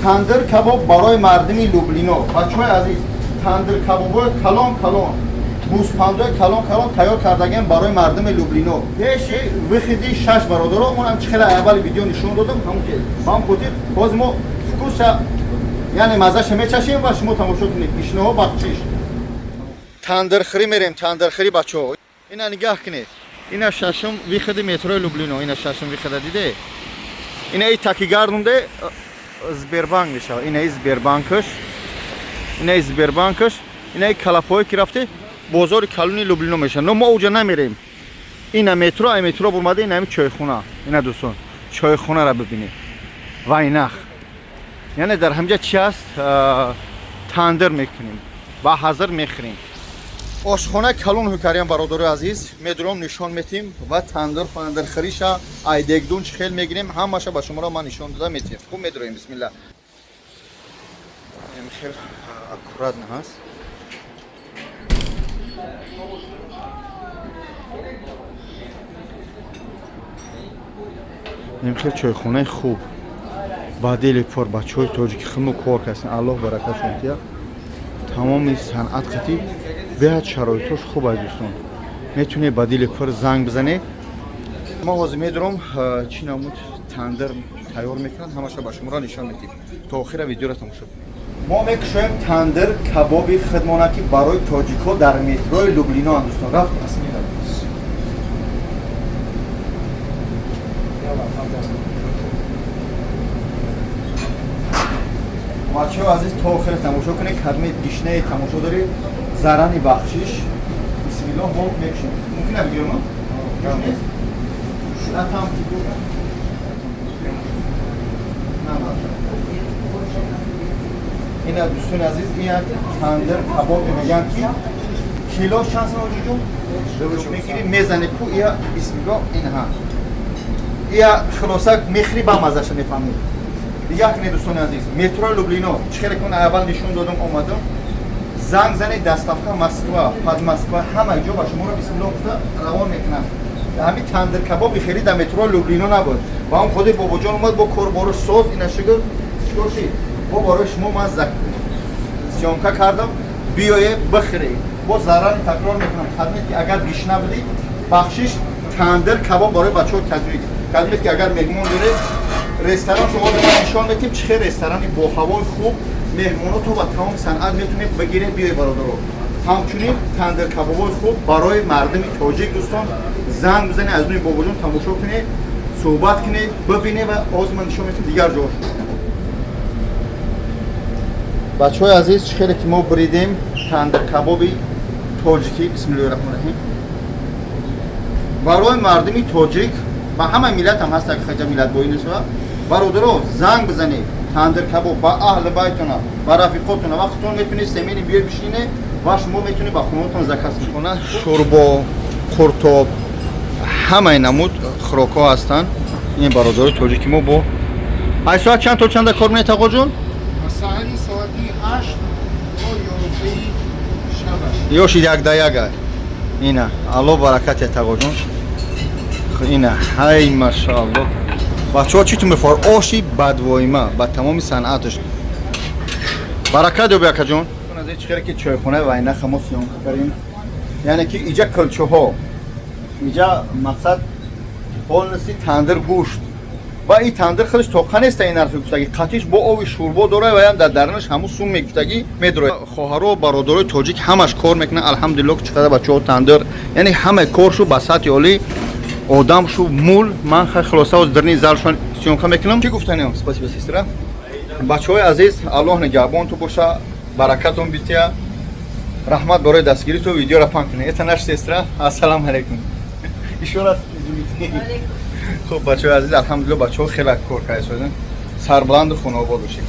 Тандир кабоб барои мардуми Люблино. Бачаҳои азиз, тандир кабобҳои калон калон, гӯспандҳои калон калон тайёр кардагем барои мардуми Люблино. Пеши выходи 6, бародаро, онам чи хеле аввали видео нишон додам, ҳамон хел. Ба ҳам хотир боз мо вкус ша, яъне маззаша мечашем ва шумо тамошо кунед. Гишнаҳо, бахшиш. Тандирхӯрӣ мерем, тандирхӯрӣ, бачаҳо. Ина нигаҳ кунед. Ина шашум выходи метрои Люблино, ина шашум выхода диде. Ина и такигардунде Сбербанк мешавад. Ина и Сбербанкаш. Ина и Сбербанкаш. Ина и калафҳое ки рафте, бозори калони Люблино мешавад. Но мо уҷа намерем. Ина метро, ай метро бурмада, ина ҳами чойхона. Ина, дӯстон, чойхонаро бибинед. Вайнах. Яъне дар ҳамҷа чи ҳаст? Тандир мекунем ва ҳазр мехӯрем. Ошхона калон ҳукарям, бародарои азиз, медуром, нишон метим ва тандир пандирхӯриша, айдегдун чӣ хел мегирем, ҳамаша ба шуморо ман нишон дода метиҳем. Хуб, медуроем, бисмилла. Хел аккуратно ҳаст. Хел чойхонаи хуб, ба дили пур бачаҳои тоҷики худмо кор кардем, Аллоҳ баракатшон тия. Тамоми санъат қатӣ беҳад шароитош хуб аст, дӯстон. Метавонед ба дили пур занг бизанед. Мо ҳозир медуром, чӣ намуд тандир тайёр мекунанд, ҳамаша ба шуморо нишон медиҳем. То охира видеоро тамошо кунед. Мо мекушоем тандир кабоби хидмона, ки барои тоҷикҳо дар метрои Люблино анд, дӯстон. Рафт, бачаҳо азиз, то охира тамошо кунед. Кадме гишнае тамошо доред, зарани бахшиш. Бисмиллоҳ, мо мекушем. Мумкин а видео мо? Нест? На там на, на. Ина, дӯстони азиз, ин як тандир кабоб мегӯянд, ки кило чанд сом, ҳоҷиҷон? Мегирӣ, мезане ку ия, бисмиллоҳ, инҳа. Ия хулоса мехӯрӣ, ба маззаша мефаҳмӣ. Дигар кунед, дӯстони азиз, метрои Люблино, чӣ хеле ки ман аввал нишон додам, омадам, занг занед, доставка Москва, под Москва, ҳама ҷо ба шуморо бисмиллоҳ гуфта равон мекунанд. Ҳамин тандир кабоби хеле дар метрои Люблино набуд. Ва он худи бобоҷон омад бо корбору соз, ина шугр, чикор шид? Бо барои шумо ман съёмка кардам, биёе бихӯред. Бо зарарни такрор мекунам, хадмет ки агар гишна будӣ, бахшиш, тандир кабоб барои бачаҳои таҷрик. Хадмет ки агар меҳмон доред, ресторан шумо нишон метим, чӣ хел ресторани бо ҳавои хуб, меҳмоноту ва тамоми санъат метавонед бигиред, биёед, бародаро. Ҳамчунин тандир кабобҳои хуб барои мардуми тоҷик, дӯстон, занг бизанед, аз рӯи бобоҷон тамошо кунед, суҳбат кунед, бибинед ва ҳозир ман нишон метим дигар ҷош. Бачаҳои азиз, чӣ хеле ки мо буридем тандир кабоби тоҷикӣ, бисмиллоҳи раҳмони раҳим, барои мардуми тоҷик ба ҳама миллат ҳам ҳаст, ки хаҷа миллатбоӣ нашавад. Бародаро, занг бизанед, тандир кабоб ба аҳли байтона, ба рафиқотона, вақтон метавонед семени биёед бишинед ва шумо метавонед ба хонатон заказ кунед. Шӯрбо, қуртоб, ҳамаи намуд хӯрокҳо ҳастанд. Ин бародарои тоҷики мо бо ай соат чанд то чанда кор менед, тағоҷон? Саҳари соати 8 то 11 шаб. Ёшид як да як. Ина, Аллоҳ баракат я, тағоҷон. Ина, ҳай, машааллоҳ. Бачаҳо, чӣ ту мефор оши бадвоима ба тамоми санъаташ баракат ёби, акаҷон. Чӣ хеле ки чойхонаи вайнаха мо съёмка кардем, яъне ки иҷа кӯлчаҳо, иҷа мақсад полностью тандир гӯшт ва ин тандир худаш тоқа неста, ин нархи гуфтагӣ қатиш бо оби шӯрбо дора ва ям дар дарунаш ҳамун сум мегуфтагӣ медрояд. Хоҳаро, бародарои тоҷик ҳамаш кор мекунанд, алҳамдулилло, ки чӣ қадар бачаҳо тандир, яъне ҳамаи коршу ба сатҳи олӣ, одам шу мул. Ман хай хулоса дарни залшон съёмка мекунам. Чӣ гуфтанем? Спасибо, сестра. Бачаҳои азиз, Аллоҳ нигаҳбонту боша, баракатон бития. Раҳмат барои дастгириту. Видеоро паҳн кунед. Это наша сестра. Ассалому алайкум ещё раз, извините. Хуб, бачаҳои азиз, алҳамдулилло, бачаҳо хеле кор карда, сарбаланду хонаобод бошед.